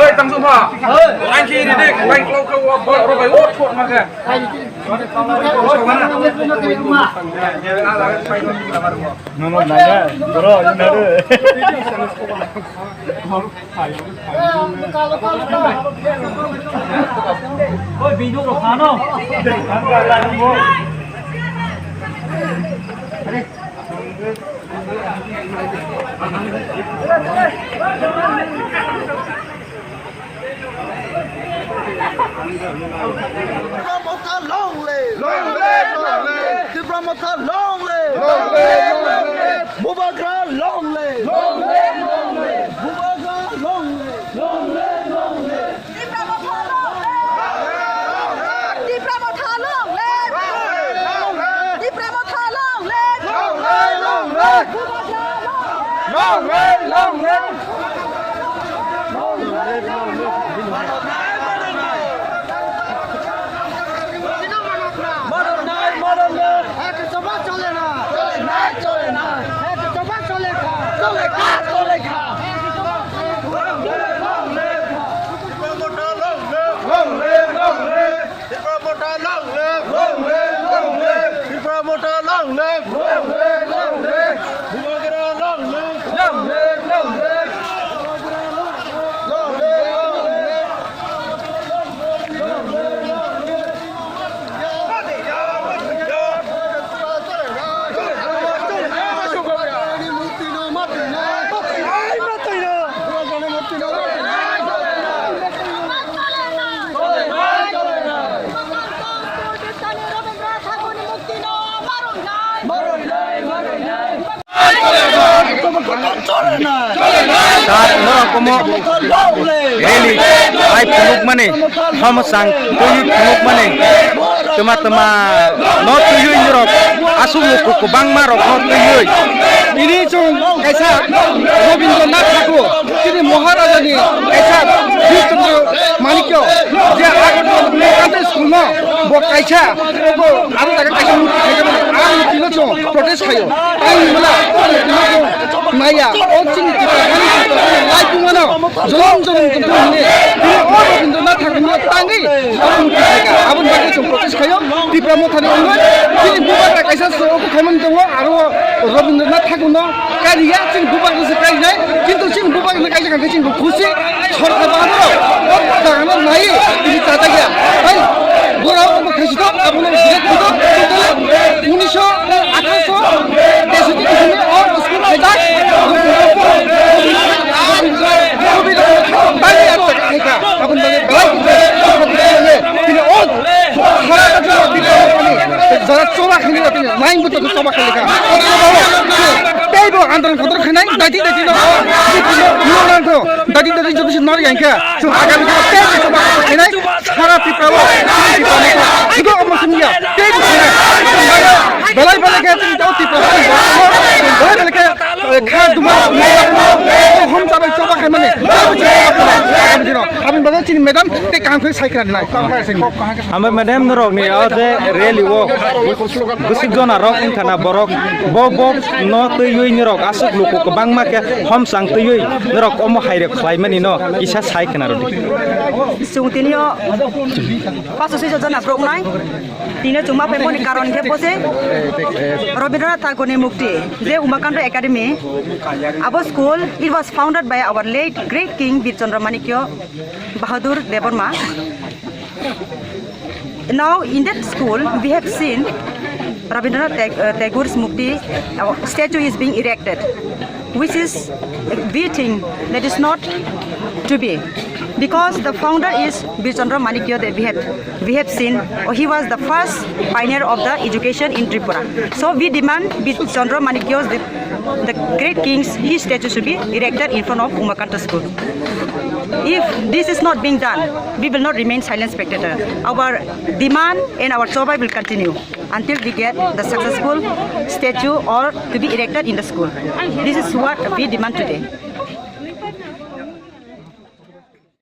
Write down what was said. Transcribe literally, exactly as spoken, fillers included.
Oi, tang suma. Ang ki ni dek, ang klau klau wa ba ro bai wo thot ma ka. No, no, na, na, bro, you know. Oi, biduk ro khano. Tipra Motha, long live! Long live, long live! Tipra Motha, long live! Long live, long live! Bubagra, long live! Long live, long live! Bubagra, long live! Long live, long live! Tipra Motha, long live! Tipra Motha, long live! Tipra Motha, long live! Long live, long live! Bubagra, long live! Long live, long live! Modern নাই, modern নাই। এক দফা চলে না। চলে না, চলে না। এক দফা চলে খা। চলে খা, চলে খা। Tipra Motha long live! Long live, long live! Tipra Motha long live! Long live, long live! Tipra Motha long live! Long live, long live! Bubagra long live! Long live, long live! Long live, long live! Norok omo rally hai phunukmani, homosang twiwi phunukmani, twma twma no twiwi norok aswk luku kwbangma rok no twiwi. Ini chwng kaisa Rabindranath Thakur, chini Maharajani kaisa Bir Chandra Manikya, je Agartala School no bo kaisa, bo aro jaga kaisa murti khaijak, ang tino chwng protest khaio. Ang mala, naya, o chini Tiprasani, Tiprasani, lai tungmano, jonom jonom tongthok hwnwi, tini o Rabindranath Thakurno tangwi, abo murti khaika. Aboni bagwi chwng protest khaio, Tipra Mothani wngwi, chini bubagra kaisa se obo khaimani tongo, aro Rabindranath Thakurno kariya, chini bubagra se karinai, kintu chini bubagra kaisa kha khe chini bo khusi, Sorkar bahadur, o jagano nai, tini chajakya. Hai, bora o bo khaisi to, abono direct photo, totally unisho, athasho, teisoti kisimi o school khaijak. Tini o sara jora khini tini nine buto choba khaikha. O choba o teibo andron khodor khainai, dati dati no. Dati dati joto se nori yang kha. Chwng agami digo tei tei choba khainai, sara Tripura o, Tripura o, sigo omo sumya, tei bo khainai. Belai belai khe chini tao Tripura o, belai belai khe, eh, kha duma, hom chabai choba khaimani, agami dino. Aboni bagwi chini madam tei kaham khe sai khna nai. Hambai madam norok ni o je rally o bwswk jona rok wngkha na borok bo bo no twiwi norok aswk luku kwbangma khe hom chang twiwi norok omo hai rok khlai mani no kisa sai khna rw di. Chwng tini o paso soi jona borok nai. Tini o chwng ma phaimani karon khe bo se Rabindranath Tagore ni mukti je Umakanta Academy. Abo school, it was founded by our late great King Bir Chandra Manikya Bahadur Debbarma. Now, in that school, we have seen Rabindranath Tag-, uh, Tagore's Murti, uh, statue is being erected, which is, uh, we think that is not to be, because the founder is Bir Chandra Manikya that we have, we have seen, uh, he was the first pioneer of the education in Tripura. So we demand Bir Chandra Manikya's the The great king's, his statue should be erected in front of Umakanta School. If this is not being done, we will not remain silent spectator. Our demand and our chobai will continue until we get the successful statue or to be erected in the school. This is what we demand today.